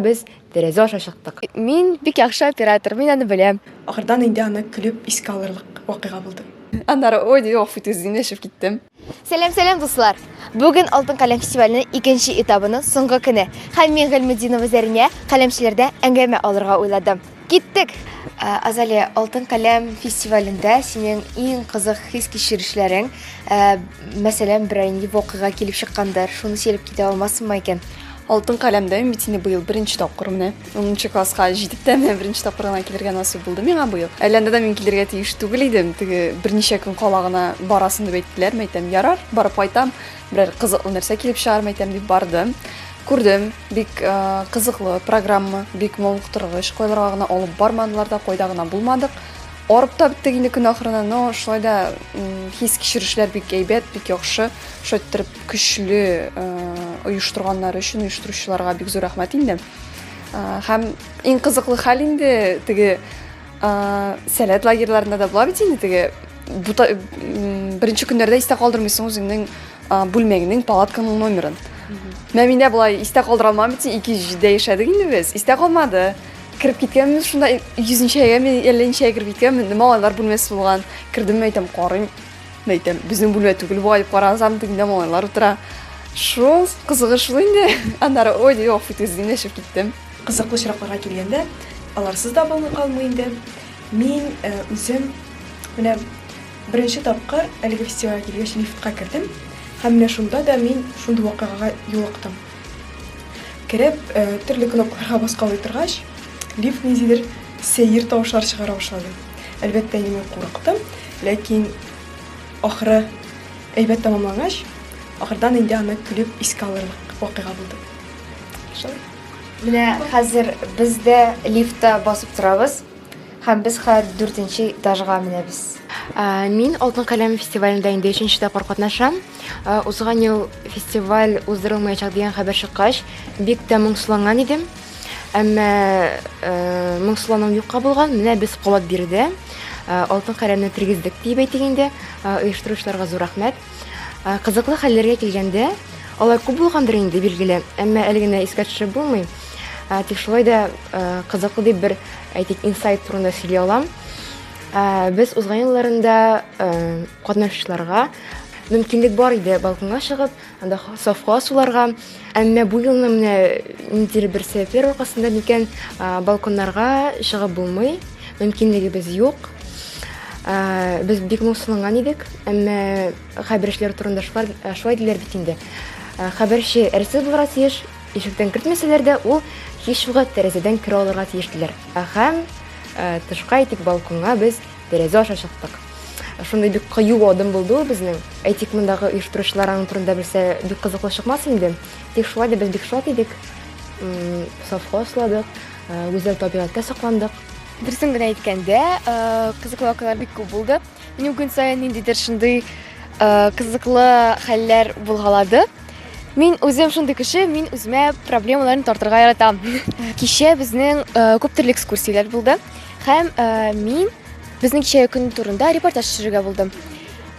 Без тәрәзә аша чыктык. Мин бик яхшы оператор, мин аны беләм. Ахырдан инде аны көлеп искә алырлык вакыйга булды. Аннары ой дип гафу итегез димләшеп киттем. Сәлам, сәлам, дуслар! Бүген Алтын каләм фестиваленең икенче этабының соңгы көне. Һәм мин Гыйльметдинова Зәринә каләмчеләрдә әңгәмә алырга уйладым. Киттек! Азалия, Алтын каләм фестивалендә синең иң кызык хис-кичерешләрең, мәсәлән, берәр нинди вакыйга килеп чыккандыр, шуны сөйләп китә алмассыңмы икән? Алтын каләмдә мин бит инде быел беренче тапкыр менә. Унынчы класска җитеп тә менә беренче тапкыр гына килергә насыйп булды миңа быел. Әллә анда да мин килергә тиеш түгел идем. Теге берничә көн кала гына барасың дип әйттеләр. Мин әйтәм, ярар, барып кайтам. Берәр кызыклы нәрсә килеп чыгар, мин әйтәм, дип бардым. Күрдем, бик кызыклы программа, бик мавыктыргыч. Кайларга гына алып бармадылар да, кайда гына булмадык. Арып та беттек инде көн ахырына, но шулай да хис-кичерешләр бик әйбәт, бик яхшы. Шулай иттереп көчле оештырганнары өчен оештыручыларга бик зур рәхмәт инде. Һәм иң кызыклы хәл инде теге Сәләт лагерьларында да була бит инде теге беренче көннәрдә истә калдырмыйсың үзеңнең бүлмәңнең, палаткаңның номерын. Менә мин дә болай истә калдыра алмам бит, 207-дә яшәдек инде без. Истә калмады. Кереп киткәнбез шунда йөзенчәгә, мин әллә ничәгә кереп киткәнмен, малайлар бүлмәсе булган. Кердем, әйтәм, карыйм. Әйтәм, безнең бүлмә түгел бугай дип карасам, тегендә малайлар утыра. Шул, кызыгы шул инде. Аннары, ой, дип, гафу итегез, димләшеп киттем. Кызыклы очракларга килгәндә, аларсыз да булмый калмый инде. Мин үзем менә беренче тапкыр әлеге фестивальгә килгәч лифтка кердем. Һәм менә шунда да мин шундый вакыйгага юлыктым. Кереп, төрле кнопкаларга баскалый торгач, лифт ниндидер сәер тавышлар чыгара башлады. Әлбәттә, инде мин курыктым, ләкин ахыры әйбәт тәмамлангач, ахырдан инде аны көлеп искә алырлык вакыйга булды. Шулай. Менә хәзер без дә лифтта басып торабыз һәм без хәзер дүртенче этажга менәбез. Мин Алтын каләм фестивалендә инде өченче тапкыр катнашам. Узган ел фестиваль уздырылмаячак дигән хәбәр чыккач, бик тә моңсуланган идем. Әмма моңсулану юкка булган. Менә без кабат биредә Алтын каләмне тергездек диеп әйтик инде. Оештыручыларга зур рәхмәт. Кызыклы хәлләргә килгәндә, алар күп булгандыр инде, билгеле, әмма әле генә искә төшереп булмый. Тик шулай да кызыклы дип бер, әйтик, инсайт турында сөйли алам. Без узган елларында катнашучыларга мөмкинлек бар иде балконга чыгып, анда саф һава суларга. Әмма бу елны менә ниндидер бер сәбәпләр аркасында микән балконнарга чыгып булмый, мөмкинлегебез юк. Без бик моңсуланган идек, әмма хәбәрчеләр турында шулай диләр бит инде. Хәбәрче әрсез булырга тиеш, ишектән кертмәсәләр дә, ул һич югы тәрәзәдән керә алырга тиеш диләр. Һәм тышка, әйтик, балконга без тәрәзә аша чыктык. Шундый бик кыю адым булды ул безнең. Әйтик, мондагы оештыручылар аның турында белсә, бик кызыклы чыкмас инде. Тик шулай да без бик шат идек. Саф һава суладык, гүзәл табигатькә сокландык. Дөресен генә әйткәндә, кызыклы вакыйгалар бик күп булды. Минем көн саен ниндидер шундый кызыклы хәлләр булгалады. Мин үзем шундый кеше, мин үземә проблемаларны тартырга яратам. Кичә безнең күп төрле экскурсияләр булды. Һәм мин безнең кичәге көн турында репортаж төшерергә булдым.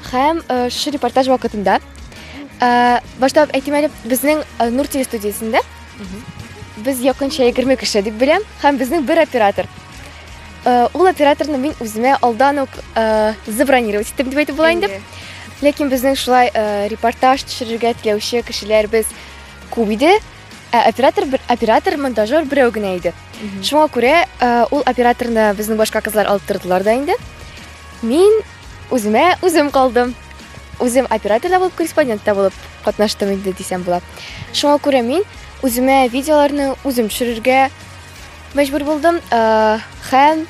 Һәм шушы репортаж вакытында башта әйтим әле, безнең Нур телестудиясендә без якынча 20 кеше дип беләм, һәм безнең бер оператор. Ул операторны мин үземә алдан ук забронировать иттем дип әйтеп була инде. Ләкин безнең шулай репортаж төшерергә теләүче кешеләр без күп иде. Ә оператор бер оператор, монтажер берәү генә иде. Шуңа күрә ул операторны безнең башка кызлар алып тордылар да инде. Мин үземә үзем калдым. Үзем оператор да булып, корреспондент та булып катнаштым инде дисәм була. Шуңа күрә мин үземә видеоларны үзем төшерергә Мәҗбүр булдым һәм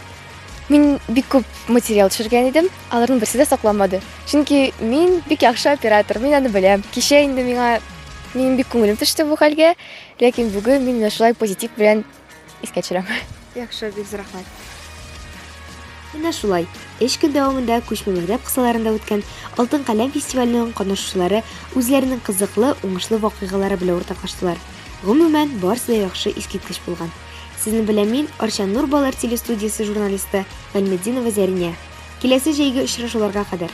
мин бик күп материал төшергән идем. Аларның берсе дә сакланмады. Чөнки мин бик яхшы оператор, мин аны беләм. Кичә инде миңа минем бик күңелем төште бу хәлгә, ләкин бүген мин менә шулай позитив белән искә төшерәм. Яхшы, бик зур рәхмәт. Менә шулай, өч көн дәвамында күчмә мәктәп кысаларында үткән Алтын каләм фестиваленең катнашучылары үзләренең кызыклы, уңышлы вакыйгалары белән уртаклаштылар. Гомумән, барысы да яхшы, искиткеч булган. Сезнең белән мин, Арча Нур балалар телестудиясе журналисты Гыйльметдинова Зәринә. Киләсе җәйге очрашуларга кадәр!